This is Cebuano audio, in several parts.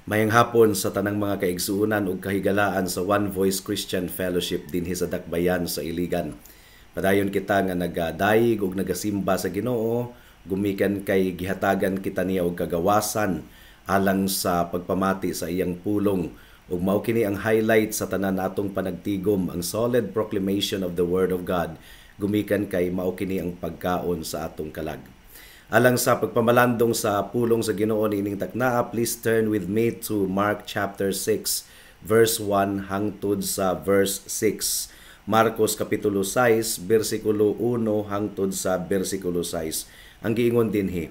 Maayong hapon sa tanang mga kaigsuonan ug kahigalaan sa One Voice Christian Fellowship dinhi sa Dakbayan sa Iligan. Padayon kita nga nagadayeg ug nagasimba sa Ginoo gumikan kay gihatagan kita niya og kagawasan alang sa pagpamati sa iyang pulong, ug mao kini ang highlight sa tanan natong panagtigom, ang solid proclamation of the Word of God, gumikan kay mao kini ang pagkaon sa atong kalag. Alang sa pagpamalandong sa pulong sa Ginoo niining taknaa, please turn with me to Mark chapter 6 verse 1 hangtod sa verse 6. Marcos kapitulo 6 bersikulo 1 hangtod sa bersikulo 6. Ang giingon dinhi: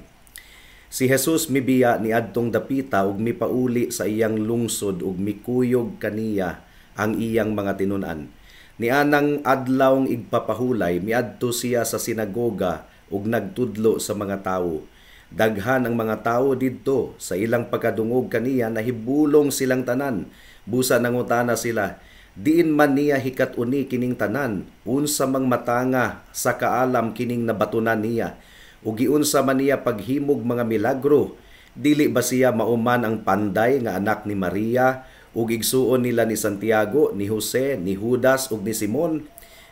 Si Jesus mibiya niadtong dapita ug mipauli sa iyang lungsod ug mikuyog kaniya ang iyang mga tinun-an. Nianang adlawng igpapahulay, miadto siya sa sinagoga ug nagtudlo sa mga tawo. Daghan ang mga tawo didto. Sa ilang pagkadungog kaniya, nahibulong silang tanan. Busa nangutana sila, "Diin man niya hikat-uni kining tanan? Unsa mang matanga sa kaalam kining nabatunan niya? Ug giunsa man niya paghimog mga milagro? Dili ba siya mauman ang panday nga anak ni Maria ug igsuon nila ni Santiago, ni Jose, ni Judas ug ni Simon?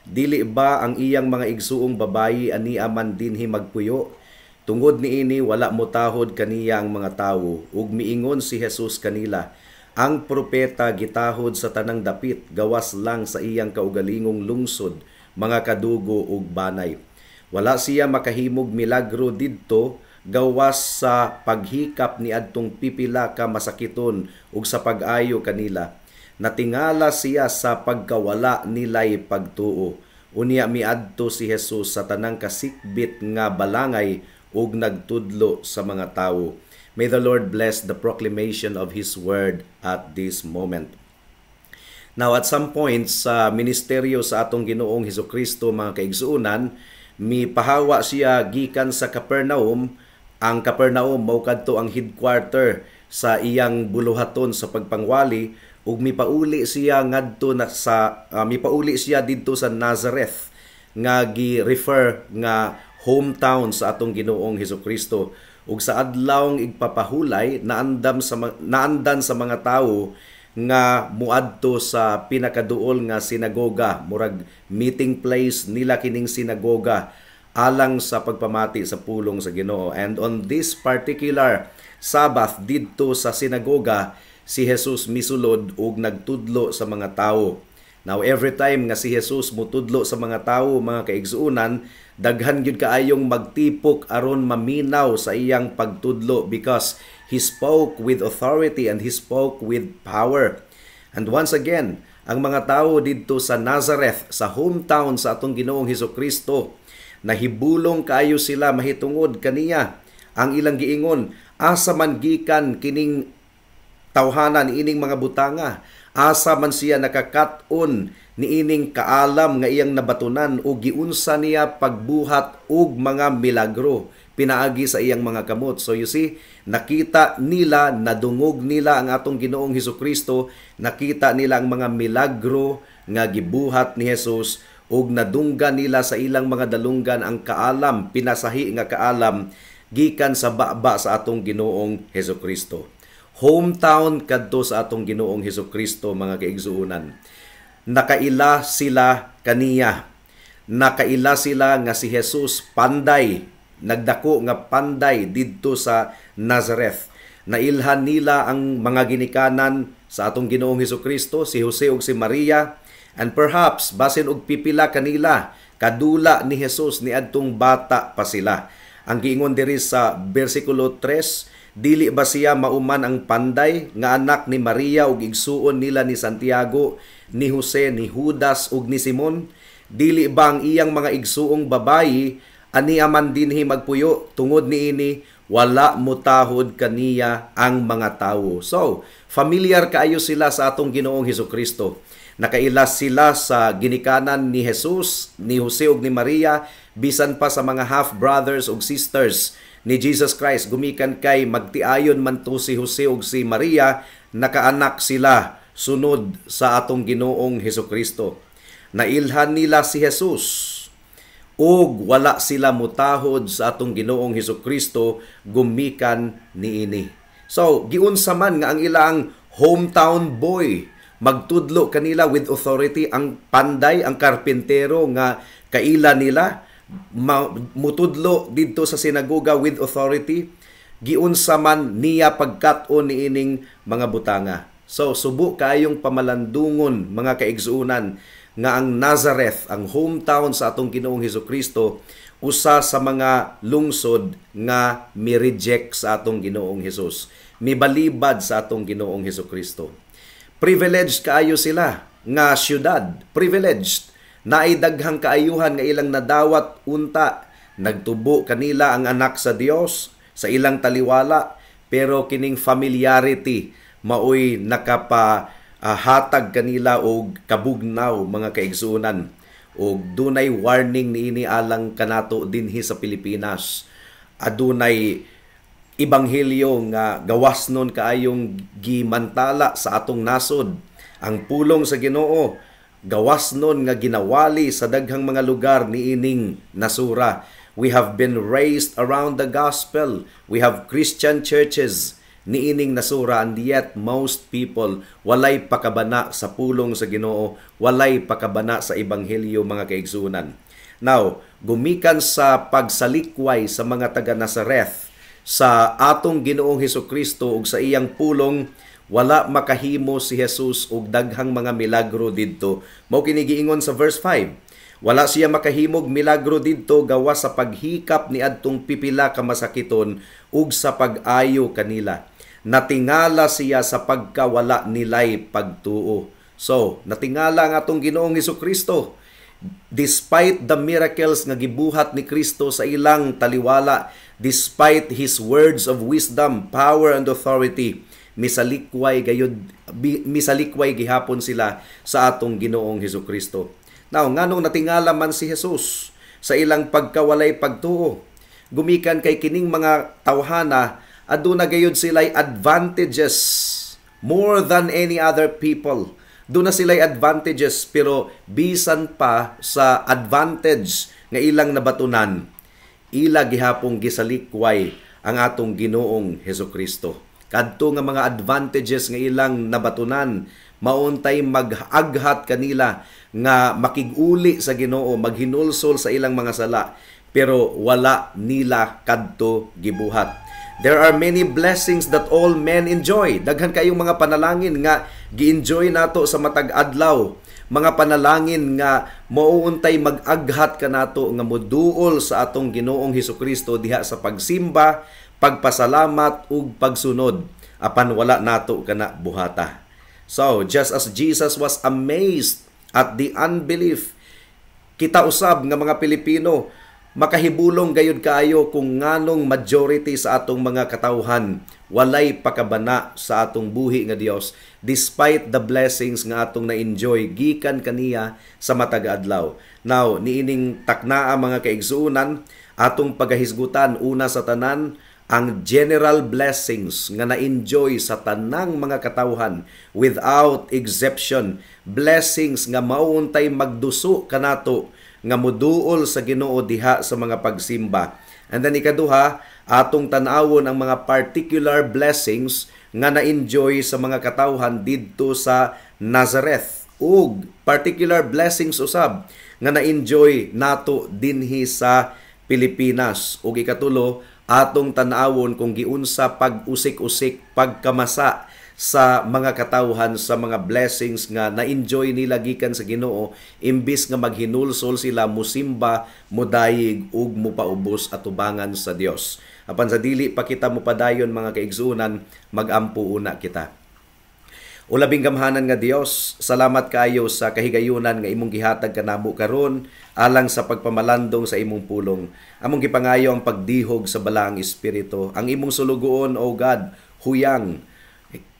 Dili ba ang iyang mga igsuong babayi ania man dinhi magpuyo?" Tungod niini, wala motahod kaniya ang mga tawo. Ug miingon si Jesus kanila, "Ang propeta gitahod sa tanang dapit gawas lang sa iyang kaugalingong lungsod, mga kadugo ug banay." Wala siya makahimog milagro didto gawas sa paghikap ni adtong pipila ka masakiton ug sa pag-ayo kanila. Natingala siya sa pagkawala nilay pagtuo. Unya miadto si Jesus sa tanang kasikbit nga balangay ug nagtudlo sa mga tawo. May the Lord bless the proclamation of His word at this moment. Now, at some point sa ministeryo sa atong Ginoong Hesus Kristo, mga kaigsuonan, mipahawa siya gikan sa Capernaum. Ang Capernaum mao kadto ang headquarter sa iyang buluhaton sa pagpangwali, ug mipauli siya ngadto na sa mipauli siya didto sa Nazareth nga gi-refer nga hometown sa atong Ginoong Hesus Kristo. Ug sa adlawng igpapahulay, naandan sa mga tawo nga muadto sa pinakaduol nga sinagoga. Murag meeting place nila kining sinagoga alang sa pagpamati sa pulong sa Ginoo. And on this particular Sabbath, didto sa sinagoga si Jesus misulod ug nagtudlo sa mga tawo. Now, every time nga si Jesus mutudlo sa mga tawo, mga kaigsuonan, daghan gyud kaayong magtipok aron maminaw sa iyang pagtudlo because he spoke with authority and he spoke with power. And once again, ang mga tawo didto sa Nazareth, sa hometown sa atong Ginoong Hesus Kristo, nahibulong kaayo sila mahitungod kaniya. Ang ilang giingon, "Asa man gikan kining tawhana niining mga butanga? Asa man siya nakakat-on niining kaalam nga iyang nabatunan o giunsa niya pagbuhat og mga milagro pinaagi sa iyang mga kamot?" So you see, nakita nila, nadungog nila ang atong Ginoong Hesus Kristo, nakita nila ang mga milagro nga gibuhat ni Jesus ug nadunggan nila sa ilang mga dalunggan ang kaalam, pinasahi nga kaalam gikan sa baba sa atong Ginoong Hesus Kristo. Hometown kadto sa atong Ginoong Hesus Kristo, mga kaigsuonan. Nakaila sila kaniya. Nakaila sila nga si Jesus panday, nagdako nga panday didto sa Nazareth. Nailhan nila ang mga ginikanan sa atong Ginoong Hesus Kristo, si Jose ug si Maria, and perhaps basin og pipila kanila kadula ni Jesus niadtong bata pa sila. Ang giingon diri sa bersikulo 3, "Dili ba siya mauman ang panday nga anak ni Maria ug igsuon nila ni Santiago, ni Jose, ni Judas ug ni Simon? Dili ba ang iyang mga igsuong babayi ania man dinhi magpuyo?" Tungod niini, wala mutahod kaniya ang mga tawo. So, familiar kaayo sila sa atong Ginoong Hesus Kristo. Nakaila sila sa ginikanan ni Jesus, ni Jose ug ni Maria, bisan pa sa mga half brothers ug sisters ni Jesus Christ gumikan kay magtiayon man to si Jose ug si Maria, nakaanak sila sunod sa atong Ginoong Hesus Kristo. Nailhan nila si Jesus ug wala sila mutahod sa atong Ginoong Hesus Kristo gumikan niini. So, giunsa man nga ang ilang hometown boy magtudlo kanila with authority, ang panday, ang karpintero nga kaila nila mutudlo didto sa sinagoga with authority, giunsa man niya pagkat-on niining mga butanga? So, subo kayong pamalandungon, mga kaigsuonan, nga ang Nazareth, ang hometown sa atong Ginoong Hesus Kristo, usa sa mga lungsod nga mi-reject sa atong Ginoong Hesus, mibalibad sa atong Ginoong Hesus Kristo. Privileged kaayo sila nga syudad, privileged. Naay daghang kaayuhan nga ilang nadawat unta, nagtubo kanila ang anak sa Dios sa ilang taliwala, pero kining familiarity maoy nakapa hatag kanila og kabugnaw, mga kaigsuonan. Og dunay warning niini alang kanato dinhi sa Pilipinas. Adunay ebanghelyo nga gawas nun kaayong gimantala sa atong nasod. Ang pulong sa Ginoo gawas nun nga ginawali sa daghang mga lugar niining nasura. We have been raised around the gospel. We have Christian churches niining nasura, and yet most people walay pakabana sa pulong sa Ginoo, walay pakabana sa ebanghelyo, mga kaigsuonan. Now, gumikan sa pagsalikway sa mga taga Nazareth sa atong Ginoong Hesus Kristo ug sa iyang pulong, wala makahimo si Jesus og daghang mga milagro didto. Mao kini giingon sa verse 5. Wala siya makahimog milagro didto gawas sa paghikap ni adtong pipila ka masakiton ug sa pag-ayo kanila. Natingala siya sa pagkawala nilay pagtuo. So, natingala ang atong Ginoong Kristo. Despite the miracles nga gibuhat ni Kristo sa ilang taliwala, despite his words of wisdom, power and authority, misalikway gayud, misalikway gihapon sila sa atong Ginoong Kristo. Now, nganong natingala man si Jesus sa ilang pagkawalay pagtuo? Gumikan kay kining mga tawhana, aduna gayud sila'y advantages more than any other people. Duna sila'y advantages, pero bisan pa sa advantage nga ilang nabatunan, ila gihapong gisalikway ang atong Ginoong Hesus Kristo. Kadto nga mga advantages nga ilang nabatunan, mauntay mag-aghat kanila nga makig-uli sa Ginoo, maghinulsol sa ilang mga sala, pero wala nila kadto gibuhat. There are many blessings that all men enjoy. Daghan kayong mga panalangin nga gi-enjoy nato sa matag adlaw. Mga panalangin nga mauuntay mag-aghat kanato nga moduol sa atong Ginoong Hesukristo diha sa pagsimba, pagpasalamat ug pagsunod. Apan wala nato kana buhata. So, just as Jesus was amazed at the unbelief, kita usab nga mga Pilipino makahibulong gayud kaayo kung nganong majority sa atong mga katawhan walay pakabana sa atong buhi nga Dios despite the blessings nga atong na-enjoy gikan kaniya sa matag adlaw. Now, niining taknaa, mga kaigsuonan, atong pagahisgutan una sa tanan ang general blessings nga na-enjoy sa tanang mga katawhan without exception, blessings nga mauntay magduso kanato nga muduol sa Ginoo diha sa mga pagsimba. And then ikaduha, atong tan-awon ang mga particular blessings nga na-enjoy sa mga katawhan didto sa Nazareth ug particular blessings usab nga na-enjoy nato dinhi sa Pilipinas. Ug ikatulo, atong tan-awon kung giunsa pag-usik-usik, pagkamasa sa mga katawhan sa mga blessings nga na-enjoy nila gikan sa Ginoo, imbis nga maghinulsol sila, musimba, mudayig ug mupaubos atubangan sa Dios. Apan sa dili pa kita mopadayon, mga kaigsuonan, magampo una kita. O labing gamhanan nga Dios, salamat kaayo sa kahigayunan nga imong gihatag kanamo karon alang sa pagpamalandong sa imong pulong. Among gipangayo ang pagdihog sa Balaang Espiritu. Ang imong sulugoon, O God, huyang,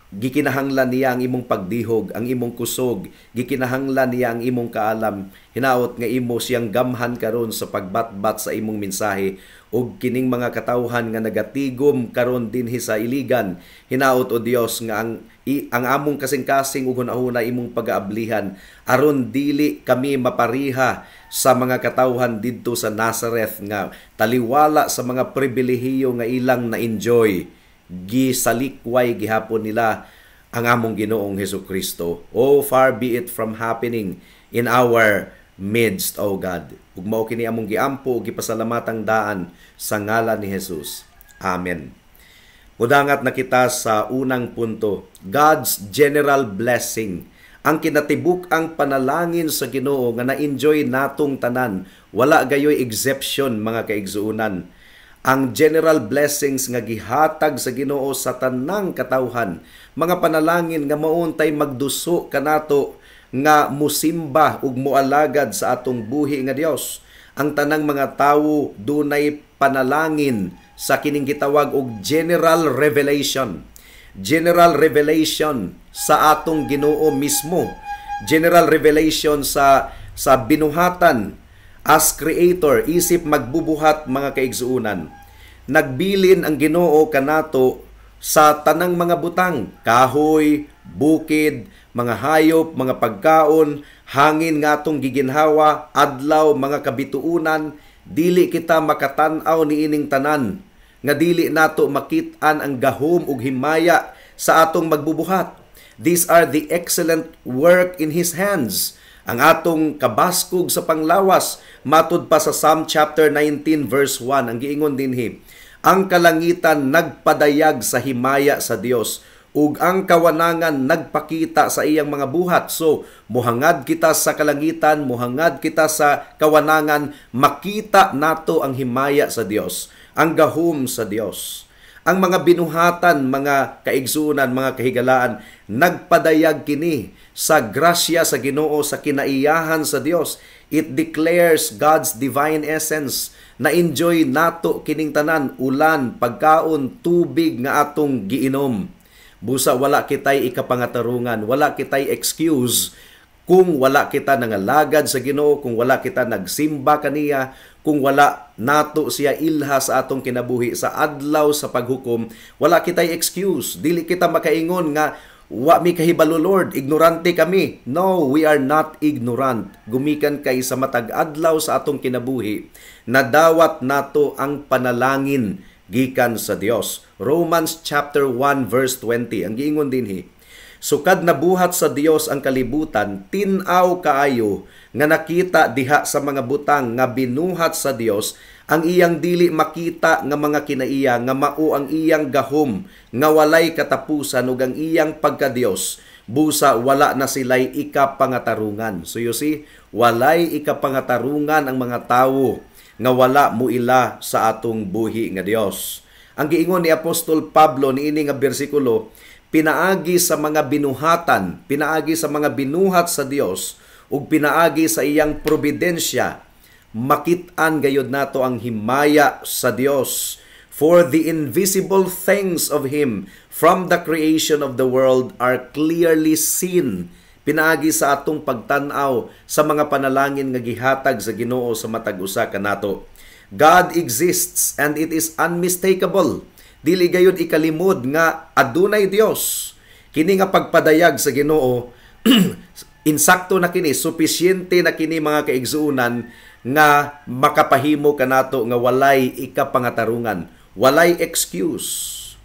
gikinahanglan niya ang imong pagdihog, ang imong kusog, gikinahanglan niya ang imong kaalam. Hinaot nga imo siyang gamhan karon sa pagbatbat sa imong mensahe ug kining mga katawhan nga nagatigom karon dinhi sa Iligan. Hinaot, O Dios, nga ang among kasing-kasing ug hunahuna imong pagaablihan aron dili kami mapariha sa mga katawhan didto sa Nazareth nga taliwala sa mga pribilehiyo nga ilang na-enjoy. Gisalikway gihapon nila ang among Ginoong Hesus Kristo. Oh, far be it from happening in our midst, O God. Ug mao kini among giampo ug gipasalamatang daan sa ngalan ni Jesus. Amen. Mudangat na kita sa unang punto, God's general blessing. Ang kinatibuk-ang panalangin sa Ginoo nga na-enjoy natong tanan, wala gayoy exception, mga kaigsuonan. Ang general blessings nga gihatag sa Ginoo sa tanang katawhan, mga panalangin nga mauntay magduso kanato nga musimba ug mualagad sa atong buhi nga Dios. Ang tanang mga tawo dunay panalangin sa kining gitawag og general revelation. General revelation sa atong Ginoo mismo. General revelation sa binuhatan as creator, isip magbubuhat, mga kaigsuonan. Nagbilin ang Ginoo kanato sa tanang mga butang, kahoy, bukid, mga hayop, mga pagkaon, hangin nga atong giginhawa, adlaw, mga kabituunan. Dili kita makatan-aw niining tanan nga dili nato makit-an ang gahom ug himaya sa atong magbubuhat. These are the excellent work in His hands. Ang atong kabaskog sa panglawas, matud pa sa Psalm chapter 19 verse 1, ang giingon dinhi, "Ang kalangitan nagpadayag sa himaya sa Dios ug ang kawanangan nagpakita sa iyang mga buhat." So, muhangad kita sa kalangitan, muhangad kita sa kawanangan, makita nato ang himaya sa Dios, ang gahom sa Dios. Ang mga binuhatan, mga kaigsunan, mga kahigalaan, nagpadayag kini sa grasya sa Ginoo, sa kinaiyahan sa Dios. It declares God's divine essence. Na-enjoy nato kining tanan, ulan, pagkaon, tubig nga atong giinom. Busa wala kitay ikapangatarungan, wala kitay excuse kung wala kita nangalagad sa Ginoo, kung wala kita nagsimba kaniya, kung wala nato siya ilha sa atong kinabuhi sa adlaw sa paghukom, wala kitay excuse. Dili kita makaingon nga wa mi kahibalo, Lord, ignorante kami. No, we are not ignorant. Gumikan kay sa matag adlaw sa atong kinabuhi, nadawat nato ang panalangin gikan sa Dios. Romans chapter 1 verse 20, ang giingon dinhi, "Sukad nabuhat sa Dios ang kalibutan, tin-aw kaayo nga nakita diha sa mga butang nga binuhat sa Dios ang iyang dili makita nga mga kinaiya, nga mao ang iyang gahom nga walay katapusan ug ang iyang pagkadios. Busa wala na sila'y ikapangatarungan." So you see, walay ikapangatarungan ang mga tawo nga wala muila sa atong buhi nga Dios. Ang giingon ni Apostol Pablo niini nga bersikulo, pinaagi sa mga binuhatan, pinaagi sa mga binuhat sa Dios ug pinaagi sa iyang providensya, makit-an gayud nato ang himaya sa Dios. "For the invisible things of Him from the creation of the world are clearly seen." Pinaagi sa atong pagtan-aw sa mga panalangin nga gihatag sa Ginoo sa matag usa kanato. God exists and it is unmistakable. Dili gayud ikalimod nga adunay Dios. Kini nga pagpadayag sa Ginoo, insakto na kini, supisyente na kini, mga kaigsuonan, nga makapahimo kanato nga walay ikapangatarungan, walay excuse.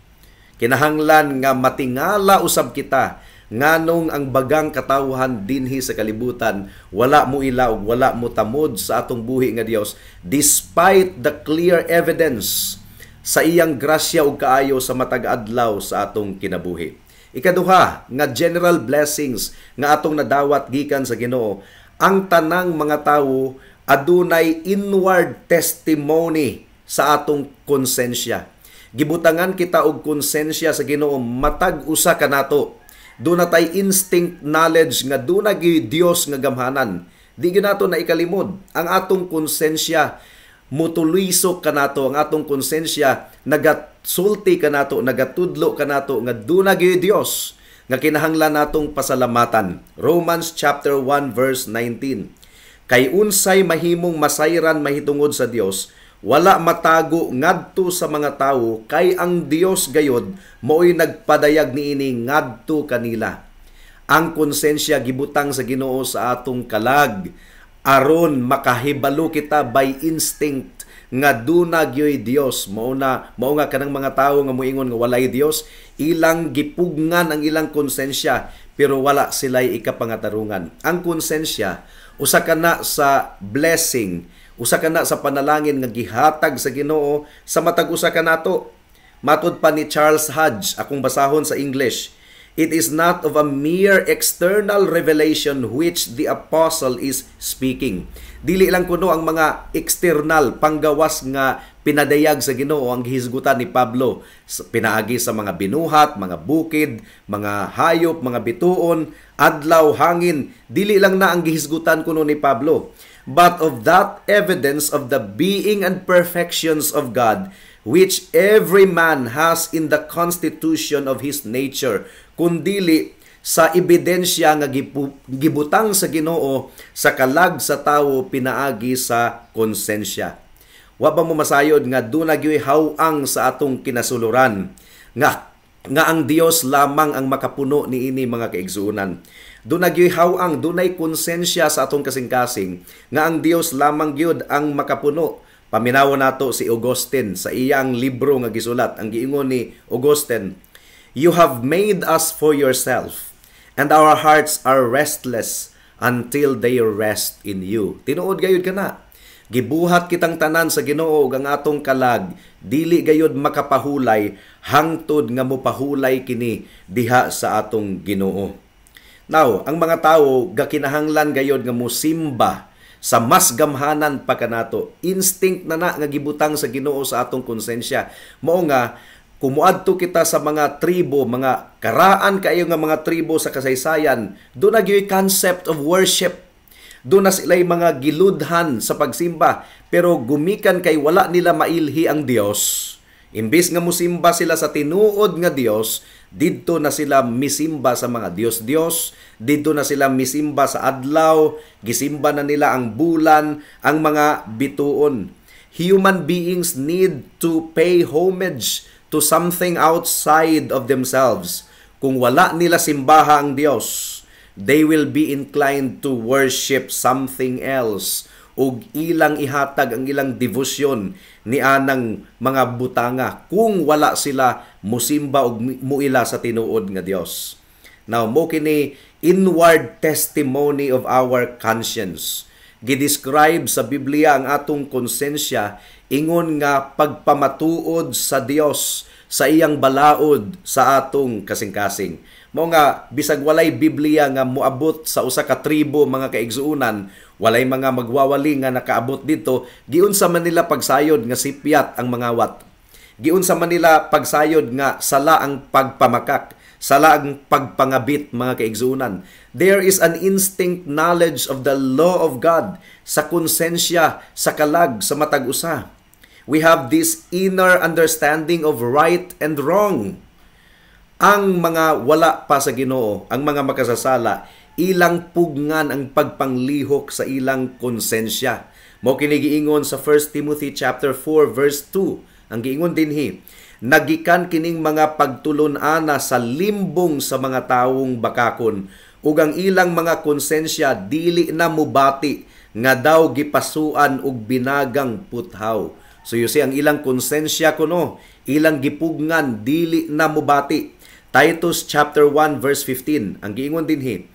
Kinahanglan nga matingala usab kita nganong ang bagang katawhan dinhi sa kalibutan wala mo ila ug wala mo tamod sa atong buhi nga Dios despite the clear evidence sa iyang grasya ug kaayo sa matag adlaw sa atong kinabuhi. Ikaduha nga general blessings nga atong nadawat gikan sa Ginoo, ang tanang mga tawo adunay inward testimony sa atong konsensya. Gibutangan kita og konsensya sa Ginoo matag usa kanato. Duna tay instinct knowledge nga duna gyud Dios nga gamhanan. Di gyud nato na ikalimod ang atong konsensya, mutulisok kanato ang atong konsensya, nagatsulti kanato, nagatudlo kanato nga duna gyud Dios nga kinahanglan natong pasalamatan. Romans chapter 1 verse 19. "Kay unsay mahimong masayran mahitungod sa Dios, wala matago ngadto sa mga tawo, kay ang Dios gayod maoy nagpadayag niini ngadto kanila." Ang konsensya gibutang sa Ginoo sa atong kalag aron makahibalo kita by instinct nga duna gyoy Dios. Mao na mao nga kanang mga tawo nga moingon nga walay Dios, ilang gipugngan ang ilang konsensya pero wala sila'y ikapangatarungan. Ang konsensya usa ka na sa blessing, usa ka na sa panalangin nga gihatag sa Ginoo sa matag usa ka nato. Matud pa ni Charles Hodge, akong basahon sa English, "It is not of a mere external revelation which the apostle is speaking." Dili lang kuno ang mga external, panggawas nga pinadayag sa Ginoo ang gihisgutan ni Pablo pinaagi sa mga binuhat, mga bukid, mga hayop, mga bituon, adlaw, hangin. Dili lang na ang gihisgutan kuno ni Pablo, but of that evidence of the being and perfections of God which every man has in the constitution of his nature, kundili sa ebidensya nga gibutang sa Ginoo sa kalag sa tawo pinaagi sa konsensya. Wa ba mo masayod nga duna gyoy haw-ang sa atong kinasuluran nga nga ang Dios lamang ang makapuno niini, mga kaigsuonan? Duna gyoy haw-ang, dunay konsensya sa atong kasing-kasing nga ang Dios lamang gyud ang makapuno. Paminawo nato si Augustine sa iyang libro nga gisulat. Ang giingon ni Augustine, "You have made us for yourself, and our hearts are restless until they rest in you." Tinuod gayud kana. Gibuhat kitang tanan sa Ginoo ug ang atong kalag dili gayud makapahulay hangtod nga mopahulay kini diha sa atong Ginoo. Now, ang mga tawo gakinahanglan gayud nga mosimba sa mas gamhanan pa kanato. Instinct na na nga gibutang sa Ginoo sa atong konsensya. Mao nga kung muadto kita sa mga tribo, mga karaan kayo nga mga tribo sa kasaysayan, duna gyoy concept of worship. Duna sila'y mga giludhan sa pagsimba, pero gumikan kay wala nila mailhi ang Dios. Imbis nga musimba sila sa tinuod nga Dios, didto na sila misimba sa mga Dios-Dios, didto na sila misimba sa adlaw, gisimba na nila ang bulan, ang mga bituon. Human beings need to pay homage to something outside of themselves. Kung wala nila simbaha ang Dios, they will be inclined to worship something else ug ilang ihatag ang ilang devosyon ni anang mga butanga kung wala sila musimba og muila sa tinuod nga Dios. Now, mo kini inward testimony of our conscience. Gidescribe sa Biblia ang atong konsensya ingon nga pagpamatuod sa Dios sa iyang balaod sa atong kasing-kasing. Mao nga bisag walay Biblia nga moabot sa usa ka tribo, mga kaigsuonan, walay mga magwawali nga nakaabot dito, giunsa man nila pagsayod nga sipyat ang mangawat? Giunsa man nila pagsayod nga sala ang pagpamakak, sala ang pagpangabit, mga kaigsuonan? There is an instinct knowledge of the law of God sa konsensya, sa kalag, sa matag usa. We have this inner understanding of right and wrong. Ang mga wala pa sa Ginoo, ang mga makasasala, ilang pugngan ang pagpanglihok sa ilang konsensya. Mo kini giingon sa 1 Timothy chapter 4 verse 2. Ang giingon dinhi, nagikan kining mga pagtulon-ana sa limbong sa mga tawong bakakon ug ang ilang mga konsensya dili na mubati nga daw gipasuan og binagang puthaw. So you see, ang ilang konsensya kuno, ilang gipugngan, dili na mubati. Titus chapter 1 verse 15, ang giingon dinhi,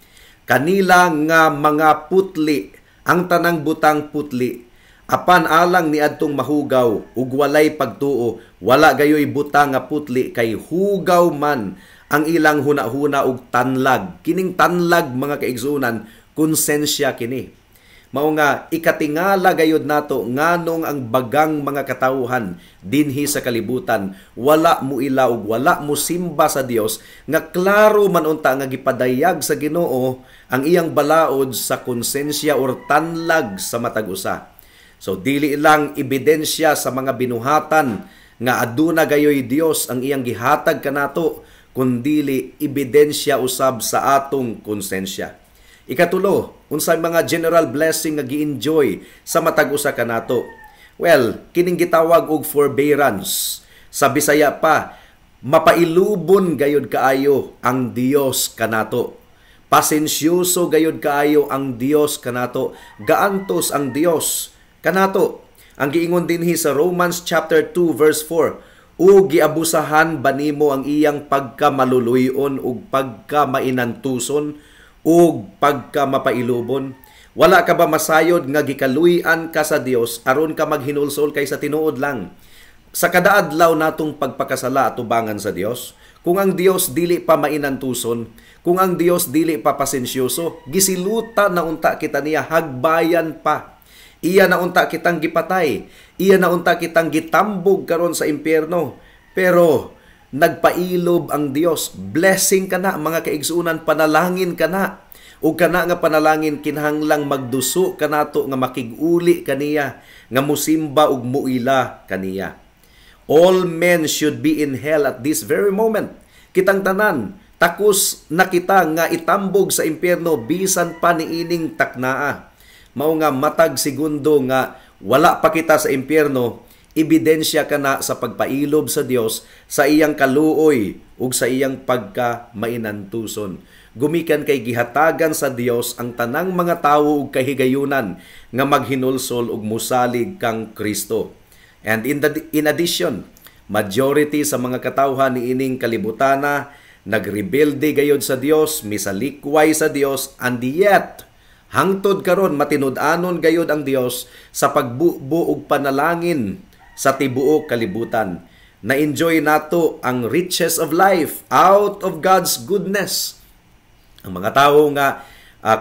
kanila nga mga putli, ang tanang butang putli, apan alang niadtong mahugaw ug walay pagtuo, wala gayoy butang nga putli kay hugaw man ang ilang hunahuna ug tanlag. Kining tanlag, mga kaigsuonan, konsensya kini. Mao nga ikatingala gayud nato nganong ang bagang mga katawhan dinhi sa kalibutan wala mo ila ug wala mo simba sa Dios nga klaro man unta nga gipadayag sa Ginoo ang iyang balaod sa konsensya or tanlag sa matag usa. So dili lang ebidensya sa mga binuhatan nga aduna gayoy Dios ang iyang gihatag kanato, kundili ebidensya usab sa atong konsensya. Ikatulo, unsay mga general blessing nga gi-enjoy sa matag usa kanato? Well, kining gitawag og forbearance. Sa Bisaya pa, mapailubon gayud kaayo ang Dios kanato. Pasensyoso gayud kaayo ang Dios kanato. Gaantos ang Dios kanato. Ang giingon dinhi sa Romans chapter 2 verse 4, "O giabusahan ba nimo ang iyang pagkamaluluyon ug pagkamainantuson ug pagkamapailubon? Wala ka ba masayod nga gikaluy-an ka sa Dios aron ka maghinulsol?" Kay sa tinuod lang, sa kada adlaw natong pagpakasala atubangan sa Dios, kung ang Dios dili pa mainantuson, kung ang Dios dili pa pasensyoso, gisiluta na unta kita niya, hagbayan pa. Iya na unta kitang gipatay, iya na unta kitang gitambog karon sa impyerno. Pero nagpailob ang Dios. Blessing kana, mga kaigsuonan, panalangin kana. Ug kana nga panalangin, kinahanglang magduso kanato nga makig-uli kaniya, nga musimba ug muila kaniya. All men should be in hell at this very moment. Kitang tanan, takos na kita nga itambog sa impyerno bisan pa niining taknaa. Mao nga matag segundo nga wala pa kita sa impyerno, ebidensya kana sa pagpailob sa Dios sa iyang kaluoy ug sa iyang pagka mainantuson. Gumikan kay gihatagan sa Dios ang tanang mga tawo og kahigayunan nga maghinulsol ug musalig kang Kristo. And in addition, majority sa mga katawhan niining kalibutana nagrebelde gayod sa Dios, misalikway sa Dios, and yet hangtod karon matinud-anon gayod ang Dios sa pagbubo og panalangin sa tibuok kalibutan. Na-enjoy nato ang riches of life out of God's goodness. Ang mga tawo nga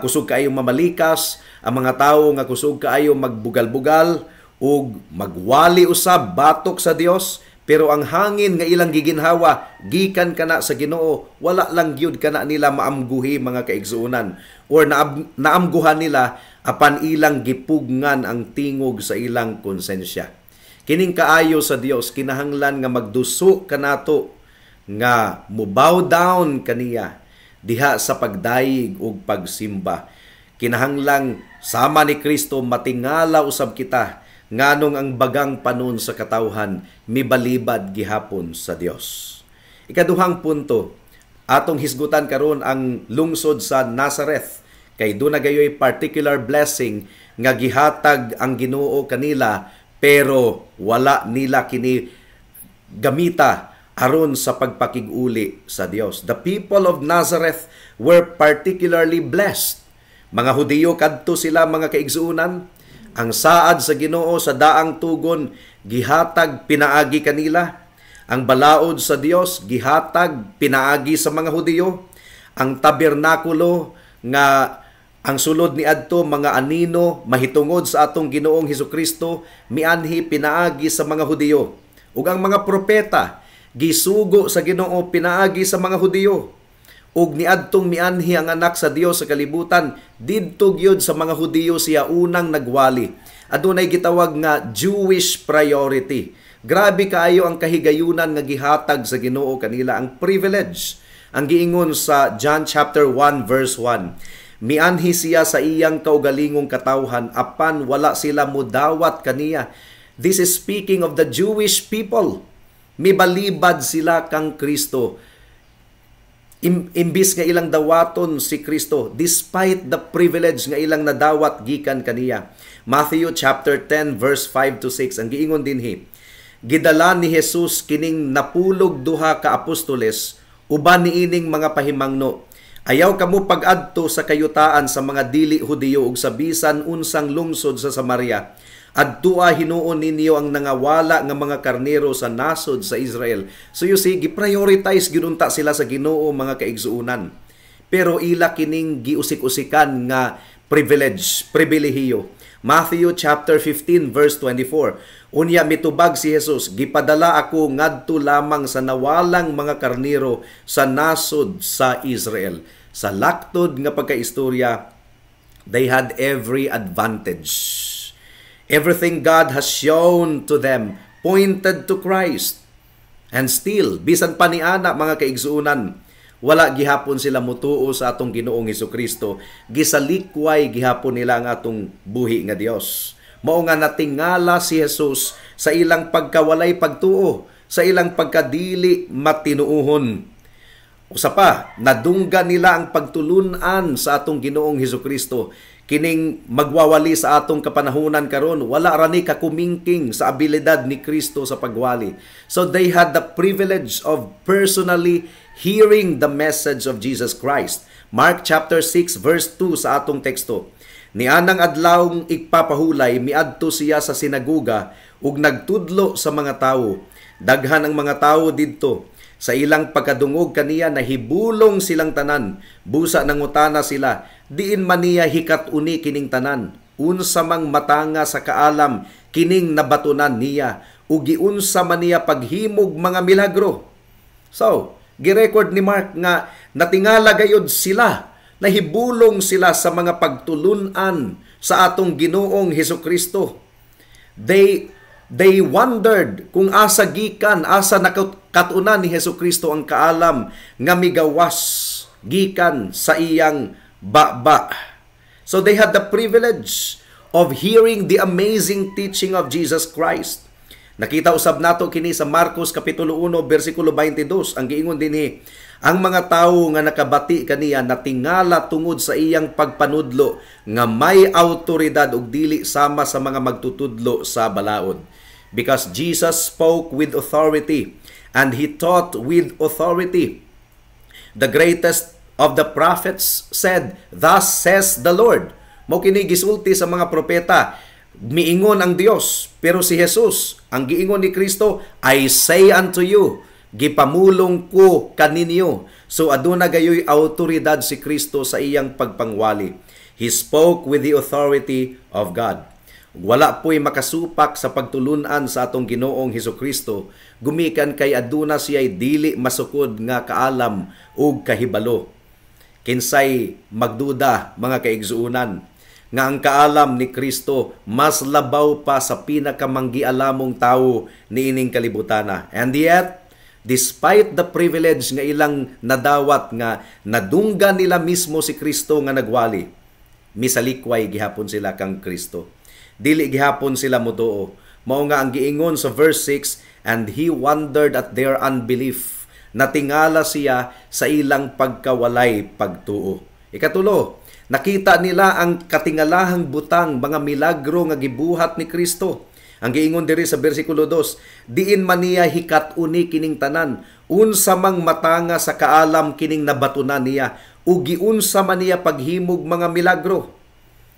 kusog kaayo mamalikas, ang mga tawo nga kusog kaayo magbugal-bugal ug magwali usab batok sa Dios, pero ang hangin nga ilang giginhawa gikan kana sa Ginoo, wala lang gyud kana nila maamguhi, mga kaigsuonan, or naamguhan nila apan ilang gipugngan ang tingog sa ilang konsensya. Kining kaayo sa Dios, kinahanglan nga magduso kanato nga mo bow down kaniya diha sa pagdayeg ug pagsimba. Kinahanglang sama ni Kristo, matingala usab kita nganong ang bagang panon sa katawhan mibalibad gihapon sa Dios. Ikaduhang punto, atong hisgutan karon ang lungsod sa Nazareth kay duna gayoy particular blessing nga gihatag ang Ginoo kanila, pero wala nila kini gamita aron sa pagpakig-uli sa Dios. The people of Nazareth were particularly blessed. Mga Hudiyo kadto sila, mga kaigsuonan. Ang saad sa Ginoo sa daang tugon gihatag pinaagi kanila. Ang balaod sa Dios gihatag pinaagi sa mga Hudiyo. Ang tabernakulo nga ang sulod ni adto mga anino mahitungod sa atong Ginoong Hesukristo, mianhi pinaagi sa mga Hudiyo. Ug ang mga propeta gisugo sa Ginoo pinaagi sa mga Hudiyo. Ug niadtong mianhi ang anak sa Dios sa kalibutan, didto gyud sa mga Hudiyo siya unang nagwali. Adunay gitawag nga Jewish priority. Grabe kaayo ang kahigayunan nga gihatag sa Ginoo kanila, ang privilege. Ang giingon sa John chapter 1 verse 1, "Mianhi siya sa iyang kaugalingong katawhan, apan wala sila mudawat kaniya." This is speaking of the Jewish people. Mibalibad sila kang Kristo. Imbis nga ilang dawaton si Kristo despite the privilege nga ilang nadawat gikan kaniya. Matthew chapter 10 verse 5 to 6, ang giingon dinhi, "Gidala ni Jesus kining 12 ka apostoles uban niining mga pahimangno: Ayaw kamo pag-adto sa kayutaan sa mga dili Hudiyo ug sa bisan unsang lungsod sa Samaria. Adtua hinuon ninyo ang nangawala nga mga karnero sa nasod sa Israel." So you see, gi-prioritize gyud unta sila sa Ginoo, mga kaigsuonan. Pero ila kining giusik-usikan nga privilege, pribilehiyo. Matthew chapter 15 verse 24. Unya mitubag si Jesus, "Gipadala ako ngadto lamang sa nawalang mga karnero sa nasod sa Israel." Sa laktod nga pagkaistorya, they had every advantage. Everything God has shown to them pointed to Christ. And still, bisan pa ni ana, mga kaigsuonan, wala gihapon sila mutuo sa atong Ginoong Hesukristo. Gisalikway gihapon nila ang atong buhi nga Dios. Mao nga natingala si Jesus sa ilang pagkawalay pagtuo, sa ilang pagkadili matinuohon. Usa pa, nadunggan nila ang pagtulun-an sa atong Ginoong Hesukristo. Kining magwawali sa atong kapanahunan karon, wala ra ni kakumingking sa abilidad ni Kristo sa pagwali. So they had the privilege of personally hearing the message of Jesus Christ. Mark chapter 6 verse 2 sa atong teksto. Nianang adlawng igpapahulay, miadto siya sa sinaguga ug nagtudlo sa mga tawo. Daghan ang mga tawo didto. Sa ilang pagkadungog kaniya, nahibulong silang tanan. Busa nangutana sila, "Diin man niya hikat-uni kining tanan? Unsa mang matanga sa kaalam kining nabatunan niya? Ug giunsa man niya paghimog mga milagro?" So, girecord ni Mark nga natingala gayud sila, nahibulong sila sa mga pagtulunan sa atong Ginoong Hesukristo. They wondered kung asa gikan, asa nakatunan ni Hesukristo ang kaalam nga migawas gikan sa iyang baba. So they had the privilege of hearing the amazing teaching of Jesus Christ. Nakita usab nato kini sa Marcos kapitulo 1 bersikulo 22. Ang giingon dinhi, ang mga tawo nga nakabati kaniya natingala tungod sa iyang pagpanudlo nga may autoridad ug dili sama sa mga magtutudlo sa balaod. Because Jesus spoke with authority and he taught with authority. The greatest of the prophets said, "Thus says the Lord." Mao kini gisulti sa mga propeta, miingon ang Dios, pero si Jesus, ang giingon ni Kristo, "I say unto you," gipamulong ko kaninyo. So aduna gayoy autoridad si Kristo sa iyang pagpangwali. He spoke with the authority of God. Wala po'y makasupak sa pagtulunan sa atong Ginoong Hesus Kristo gumikan kay aduna siya'y dili masukod nga kaalam ug kahibalo. Kinsay magduda, mga kaigsuonan, nga ang kaalam ni Kristo mas labaw pa sa pinakamanggialamong tawo niining kalibutana? And yet, despite the privilege nga ilang nadawat nga nadunggan nila mismo si Kristo nga nagwali, misalikway gihapon sila kang Kristo. Dili gihapon sila motuo. Mao nga ang giingon sa verse 6, "And he wondered at their unbelief." Natingala siya sa ilang pagkawalay pagtuo. Ikatulo, nakita nila ang katingalahang butang, mga milagro nga gibuhat ni Kristo. Ang giingon diri sa bersikulo 2, "Diin man niya hikat-uni kining tanan? Unsa mang matanga sa kaalam kining nabatunan niya? Ug giunsa man niya paghimog mga milagro?"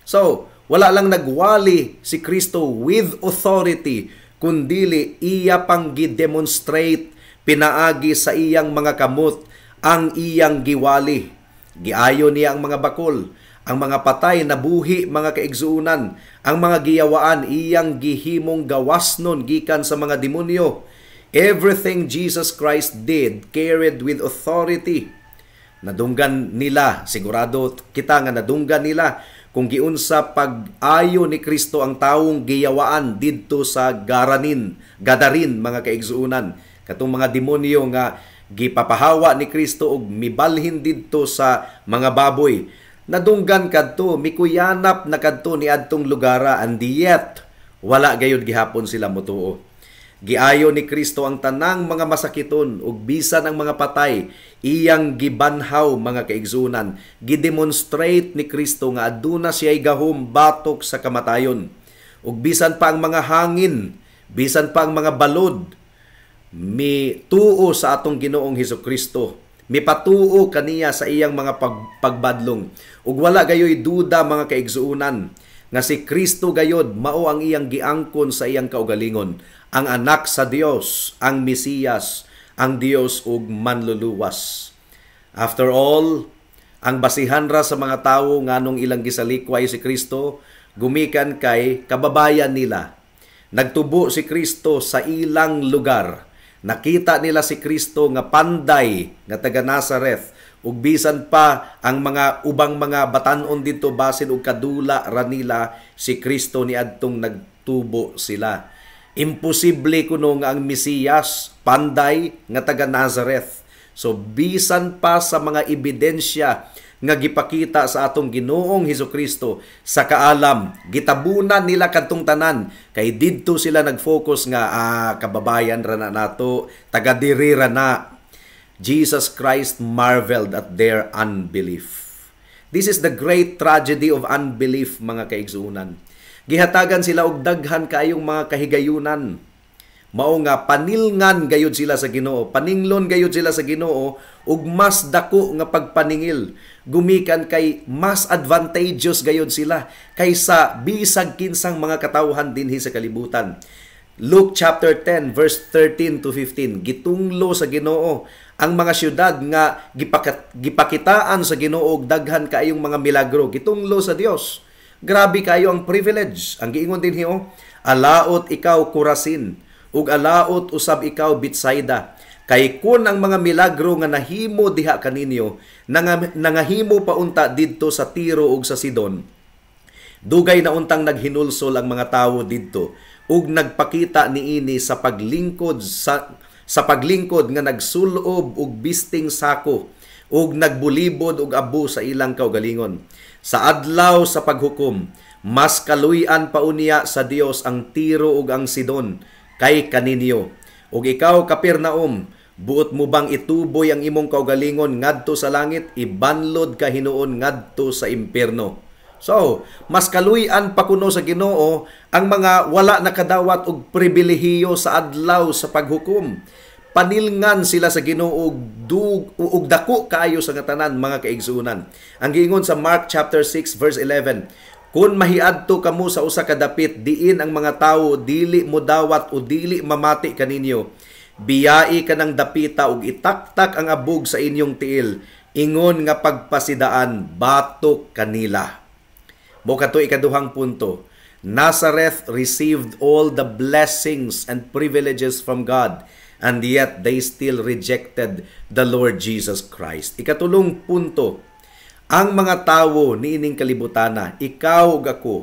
So, wala lang nagwali si Kristo with authority, kundili iya pang gi-demonstrate pinaagi sa iyang mga kamot ang iyang giwali. Giayo niya ang mga bakol, ang mga patay nabuhi, mga kaigsuonan, ang mga giyawaan iyang gihimong gawasnon gikan sa mga demonyo. Everything Jesus Christ did carried with authority. Nadunggan nila, sigurado kita nga nadunggan nila kung giunsa pag-ayo ni Kristo ang tawong giyawaan didto sa Garanin, Gadarin, mga kaigsuonan. Katong mga demonyo nga gipapahawa ni Kristo og mibalhin didto sa mga baboy. Nadunggan kadto, mikuyanap na kadto ni adtong lugara, and yet wala gayud gihapon sila motuo. Giayo ni Kristo ang tanang mga masakiton ug bisan ang mga patay iyang gibanhaw, mga kaigsuonan. Gidemonstrate ni Kristo nga aduna siya'y gahom batok sa kamatayon. Ug bisan pa ang mga hangin, bisan pa ang mga balod, mi tuo sa atong Ginoong Hesus Kristo, mipatuo kaniya sa iyang mga pagbadlong. Ug wala gayoy duda, mga kaigsuonan, nga si Kristo gayod mao ang iyang giangkon sa iyang kaugalingon, ang anak sa Dios, ang Mesiyas, ang Dios ug manluluwas. After all, ang basihan ra sa mga tawo nganong ilang gisalikway si Kristo gumikan kay kababayan nila. Nagtubo si Kristo sa ilang lugar. Nakita nila si Kristo nga panday nga taga Nazareth ug bisan pa ang mga ubang mga batan-on didto, basin og kadula ra nila si Kristo niadtong nagtubo sila. Imposible kuno nga ang Mesiyas panday nga taga Nazareth. So bisan pa sa mga ebidensya nga gipakita sa atong Ginoong Hesukristo sa kaalam, gitabunan nila kadtong tanan kay didto sila nag-focus nga kababayan ra na nato, taga diri ra na. Jesus Christ marveled at their unbelief. This is the great tragedy of unbelief, mga kaigsuonan. Gihatagan sila og daghan kaayong mga kahigayunan. Mao nga panilngan gayud sila sa Ginoo, paninglon gayud sila sa Ginoo ug mas dako nga pagpaningil gumikan kay mas advantageous gayud sila kaysa bisag kinsang mga katawhan dinhi sa kalibutan. Luke chapter 10 verse 13 to 15, gitunglo sa Ginoo ang mga syudad nga gipakitaan sa Ginoo og daghan kaayong mga milagro. Gitunglo sa Dios. Grabe kayo ang privilege. Ang giingon dinhi oh, "Alaot ikaw, Corazin, ug alaot usab ikaw, Betsaida, kay kun ang mga milagro nga nahimo diha kaninyo nangahimo pa unta didto sa Tiro ug sa Sidon, dugay na untang naghinulsol ang mga tawo didto ug nagpakita niini sa paglingkod nga nagsulob og bisting sako ug nagbulibod og abo sa ilang kaugalingon. Sa adlaw sa paghukom, mas kaluy-an pa unya sa Dios ang Tiro ug ang Sidon kay kaninyo. Ug ikaw, Capernaum, buot mo bang ituboy ang imong kaugalingon ngadto sa langit? Ibanlod ka hinuon ngadto sa impierno." So, mas kaluy-an pa kuno sa Ginoo ang mga wala nakadawat og pribilehiyo sa adlaw sa paghukom. Panilngan sila sa Ginoo ug dako kaayo sa tanan, mga kaigsuonan. Ang giingon sa Mark chapter 6 verse 11, "Kung mahiadto kamo sa usa ka dapit diin ang mga tawo dili modawat o dili mamati kaninyo, biyai kanang dapita ug itaktak ang abog sa inyong tiil ingon nga pagpasidaan batok kanila." Mo kato ikaduhang punto. Nazareth received all the blessings and privileges from God, and yet they still rejected the Lord Jesus Christ. Ikatulong punto, ang mga tawo niining kalibutana, ikaw ug ako,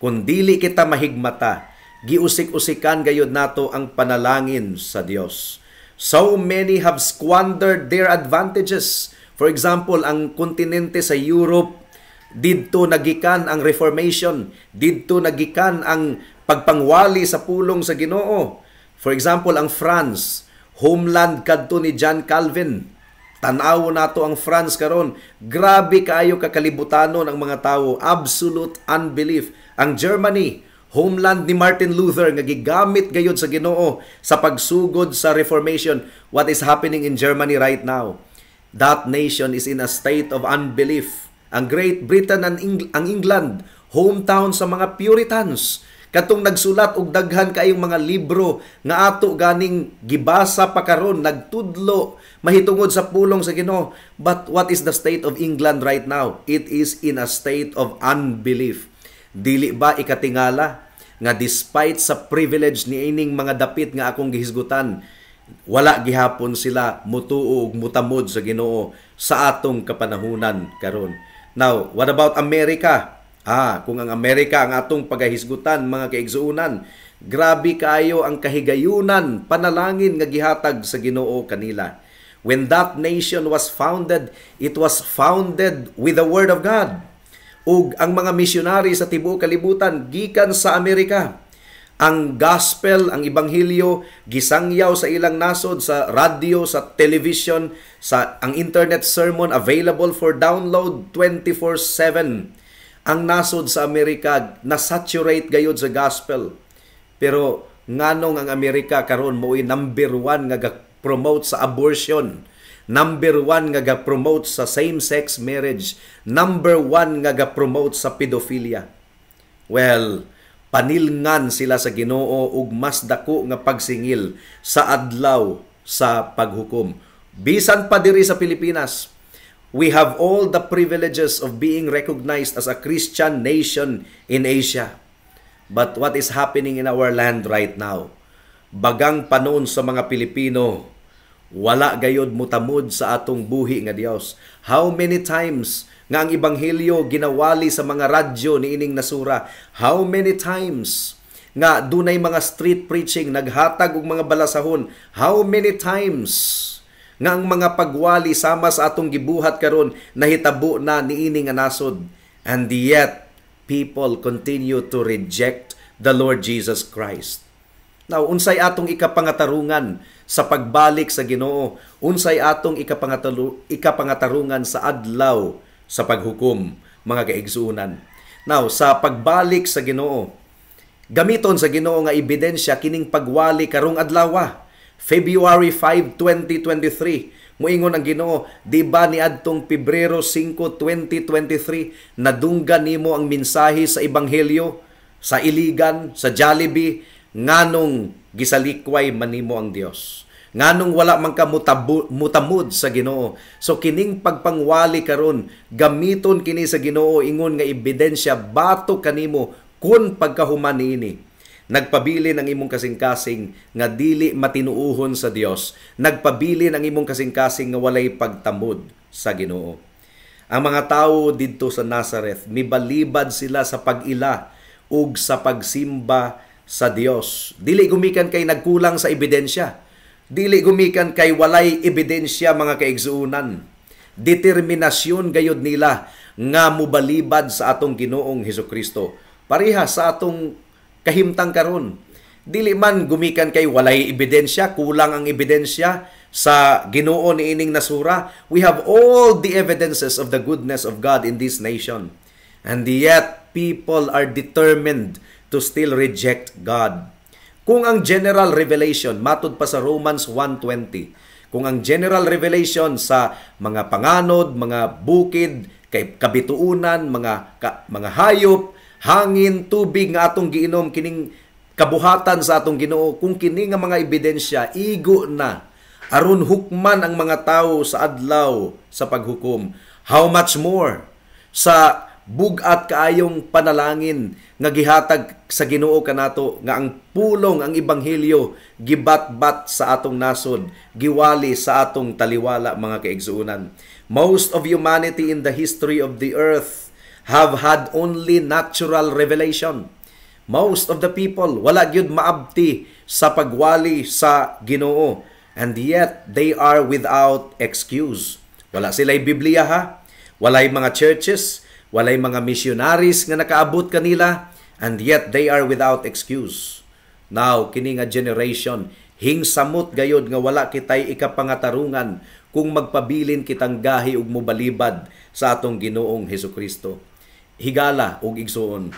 kung dili kita mahigmata, giusik-usikan gayud nato ang panalangin sa Dios. So many have squandered their advantages. For example, ang kontinente sa Europe, didto nagikan ang Reformation, didto nagikan ang pagpangwali sa pulong sa Ginoo. For example, ang France, homeland kadto ni John Calvin. Tanawo nato ang France karon. Grabe kaayo kakalibutanon ang mga tawo, absolute unbelief. Ang Germany, homeland ni Martin Luther nga gigamit gayud sa Ginoo sa pagsugod sa Reformation. What is happening in Germany right now? That nation is in a state of unbelief. Ang Great Britain and ang England, hometown sa mga Puritans, katong nagsulat og daghan kaayong mga libro nga ato ganing gibasa pa karon, nagtudlo mahitungod sa pulong sa Ginoo. But what is the state of England right now? It is in a state of unbelief. Dili ba ikatingala nga despite sa privilege ni ining mga dapit nga akong gihisgutan, wala gihapon sila mutuo ug mutamod sa Ginoo sa atong kapanahunan karon? Now, what about America? Ah, kung ang Amerika ang atong pagahisgutan, mga kaigsuonan, grabe kaayo ang kahigayunan, panalangin nga gihatag sa Ginoo kanila. When that nation was founded, it was founded with the word of God. Ug ang mga misyonary sa tibuok kalibutan gikan sa Amerika. Ang gospel, ang ebanghelyo gisangyaw sa ilang nasod sa radyo, sa television, sa ang internet sermon available for download 24/7. Ang nasod sa Amerika na-saturate gayud sa gospel. Pero nganong ang Amerika karon mo'y number one nga ga-promote sa abortion, number one nga ga-promote sa same-sex marriage, number one nga ga-promote sa pedophilia? Well, panilngan sila sa Ginoo ug mas dako nga pagsingil sa adlaw sa paghukom. Bisan pa diri sa Pilipinas, we have all the privileges of being recognized as a Christian nation in Asia. But what is happening in our land right now? Bagang panon sa mga Pilipino, wala gayod mutamod sa atong buhi nga Dios. How many times nga ang ebanghelyo ginawali sa mga radyo niining nasura? How many times nga dunay mga street preaching, naghatag og mga balasahon? How many times nga ang mga pagwali sama sa atong gibuhat karon nahitabo na niini nga nasod? And yet people continue to reject the Lord Jesus Christ. Now, unsay atong ikapangatarungan sa pagbalik sa Ginoo? Unsay atong ikapangatarungan sa adlaw sa paghukom, mga kaigsuonan. Now, sa pagbalik sa Ginoo, gamiton sa Ginoo nga ebidensya kining pagwali karong adlaw, February 5, 2023. Muingon ang Ginoo, di ba niadtong Pebrero 5, 2023 nadunggan nimo ang mensahe sa ebanghelyo sa Iligan, sa Jollibee, nganong gisalikway man nimo ang Dios? Nganong wala man ka mutamod sa Ginoo? So kining pagpangwali karon, gamiton kini sa Ginoo ingon nga ebidensya batok kanimo kun pagkahuman niini nagpabilin ang imong kasing-kasing nga dili matinuuhon sa Dios, nagpabilin ang imong kasing-kasing nga walay pagtamod sa Ginoo. Ang mga tawo didto sa Nazareth, mibalibad sila sa pag-ila ug sa pagsimba sa Dios. Dili gumikan kay nagkulang sa ebidensya. Dili gumikan kay walay ebidensya, mga kaigsuonan. Determinasyon gayud nila nga mubalibad sa atong Ginoong Hesukristo. Pareha sa atong kahimtang karon. Dili man gumikan kay walay ebidensya, kulang ang ebidensya sa Ginoo niining nasura. We have all the evidences of the goodness of God in this nation. And yet people are determined to still reject God. Kung ang general revelation, matud pa sa Romans 1:20, kung ang general revelation sa mga panganod, mga bukid, kay kabituunan, mga hayop, hangin, tubig nga atong giinom, kining kabuhatan sa atong Ginoo, kung kini nga mga ebidensya igo na aron hukman ang mga tawo sa adlaw sa paghukom, how much more sa bug-at kaayong panalangin nga gihatag sa Ginoo kanato, nga ang pulong, ang ebanghelyo, gibatbat sa atong nasod, giwali sa atong taliwala, mga kaigsuonan? Most of humanity in the history of the earth have had only natural revelation. Most of the people wala gyud maabti sa pagwali sa Ginoo, and yet they are without excuse. Wala sila'y Biblia ha, walay mga churches, walay mga missionaries nga nakaabot kanila, and yet they are without excuse. Now, kini nga generation, hingsamot gayod nga wala kitay ikapangatarungan kung magpabilin kitang gahi ug mobalibad sa atong Ginoong Hesukristo. Higala ug igsuon,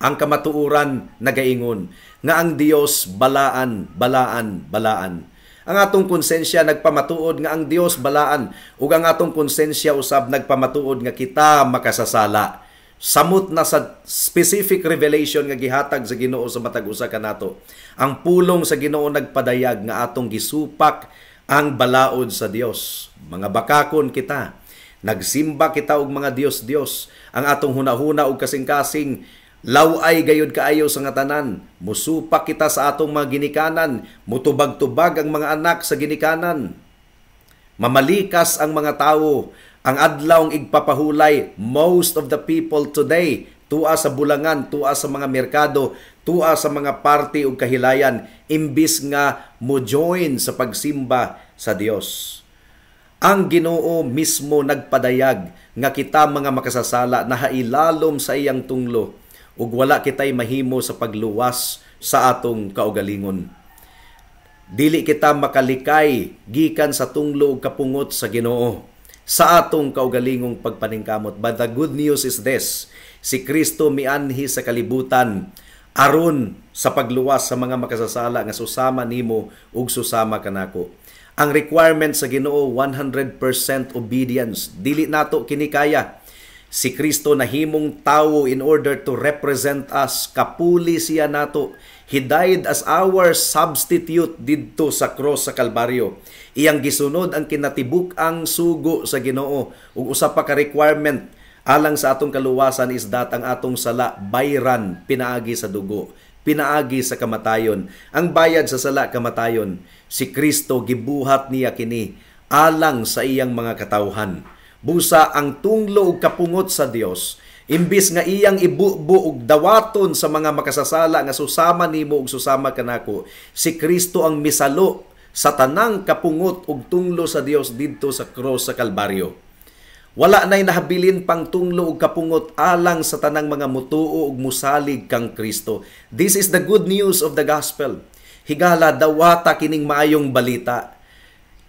ang kamatuoran nagaingon nga ang Dios balaan, balaan, balaan. Ang atong konsensya nagpamatuod nga ang Dios balaan ug ang atong konsensya usab nagpamatuod nga kita makasasala. Samot na sa specific revelation nga gihatag sa Ginoo sa matag usa kanato. Ang pulong sa Ginoo nagpadayag nga atong gisupak ang balaod sa Dios. Mga bakakon kita. Nagsimba kita og mga dios-dios. Ang atong hunahuna ug kasing-kasing laway gayud kaayo sa nga tanan. Musupak kita sa atong mga ginikanan, mutubag-tubag ang mga anak sa ginikanan. Mamalikas ang mga tawo. Ang adlawng igpapahulay, most of the people today, tua sa bulangan, tua sa mga merkado, tua sa mga party ug kahilayan, imbis nga mo join sa pagsimba sa Dios. Ang Ginoo mismo nagpadayag nga kita mga makasasala nahailalom sa iyang tunglo ug wala kitay mahimo sa pagluwas sa atong kaugalingon. Dili kita makalikay gikan sa tunglo ug kapungot sa Ginoo sa atong kaugalingong pagpaningkamot. But the good news is this: si Kristo mianhi sa kalibutan aron sa pagluwas sa mga makasasala nga susama nimo ug susama kanako. Ang requirement sa Ginoo, 100% obedience. Dili nato kini kaya. Si Kristo nahimong tawo in order to represent us. Kapuli siya nato. He died as our substitute didto sa cross sa Kalbaryo. Iyang gisunod ang kinatibuk-ang sugo sa Ginoo. Ug usa pa ka requirement alang sa atong kaluwasan is that ang atong sala bayran pinaagi sa dugo, pinaagi sa kamatayon. Ang bayad sa sala, kamatayon. Si Kristo, gibuhat niya kini alang sa iyang mga katawhan. Busa ang tunglo ug kapungot sa Dios, imbis nga iyang ibubo ug dawaton sa mga makasasala nga susama nimo ug susama kanako, si Kristo ang misalo sa tanang kapungot ug tunglo sa Dios didto sa cross sa Kalbaryo. Wala na'y nahabilin pang tunglo ug kapungot alang sa tanang mga mutuo ug musalig kang Kristo. This is the good news of the gospel. Higala, dawata kining maayong balita.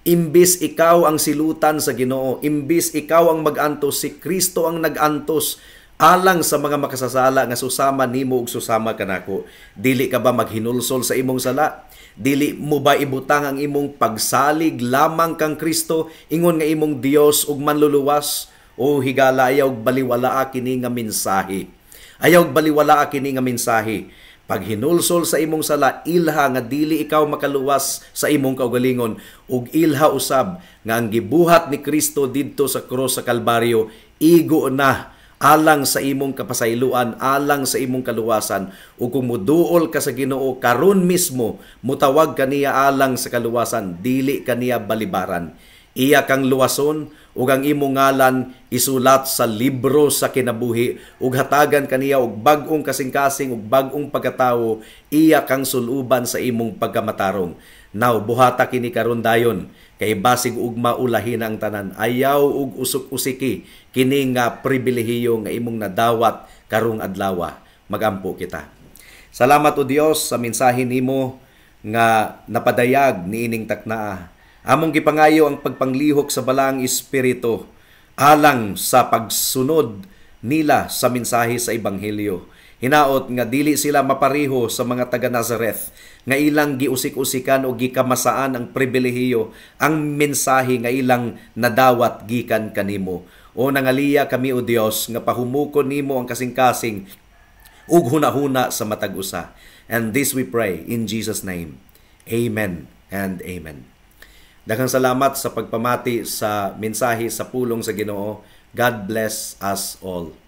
Imbis ikaw ang silutan sa Ginoo, imbis ikaw ang mag-antos, si Kristo ang nag-antos alang sa mga makasasala nga susama nimo ug susama kanako. Dili ka ba maghinulsol sa imong sala? Dili mo ba ibutang ang imong pagsalig lamang kang Kristo ingon nga imong Dios ug manluluwas? O higala, ayaw baliwalaa kini nga mensahe. Ayaw baliwalaa kini nga mensahe. Pag hinulsol sa imong sala, ilha nga dili ikaw makaluwas sa imong kaugalingon, ug ilha usab nga ang gibuhat ni Kristo didto sa krus sa Kalbaryo igo na alang sa imong kapasayloan, alang sa imong kaluwasan. Ug kung muduol ka sa Ginoo karon mismo, mutawag kaniya alang sa kaluwasan, dili kaniya balibaran. Iya kang luwason ug ang imong ngalan isulat sa libro sa kinabuhi, ug hatagan kaniya og bag-ong kasing-kasing ug bag-ong pagkatawo, iya kang suluban sa imong pagkamatarong. Now, buhata kini karon dayon, kay basig ugma ulahin ang tanan. Ayaw og usok-usiki kini nga pribilehiyo nga imong nadawat karong adlawa. Magampo kita. Salamat, O Dios, sa mensahe nimo nga napadayag niining taknaa. Among gipangayo ang pagpanglihok sa Balaang Espiritu alang sa pagsunod nila sa mensahe sa Ebanghelyo. Hinaot nga dili sila mapareho sa mga taga Nazareth nga ilang giusik-usikan o gikamasaan ang pribilehiyo, ang mensahe nga ilang nadawat gikan kanimo. O nangaliya kami, O Dios, nga pahumukon nimo ang kasing-kasing ug hunahuna sa matag usa. And this we pray in Jesus' name. Amen and amen. Daghang salamat sa pagpamati sa mensahe sa pulong sa Ginoo. God bless us all.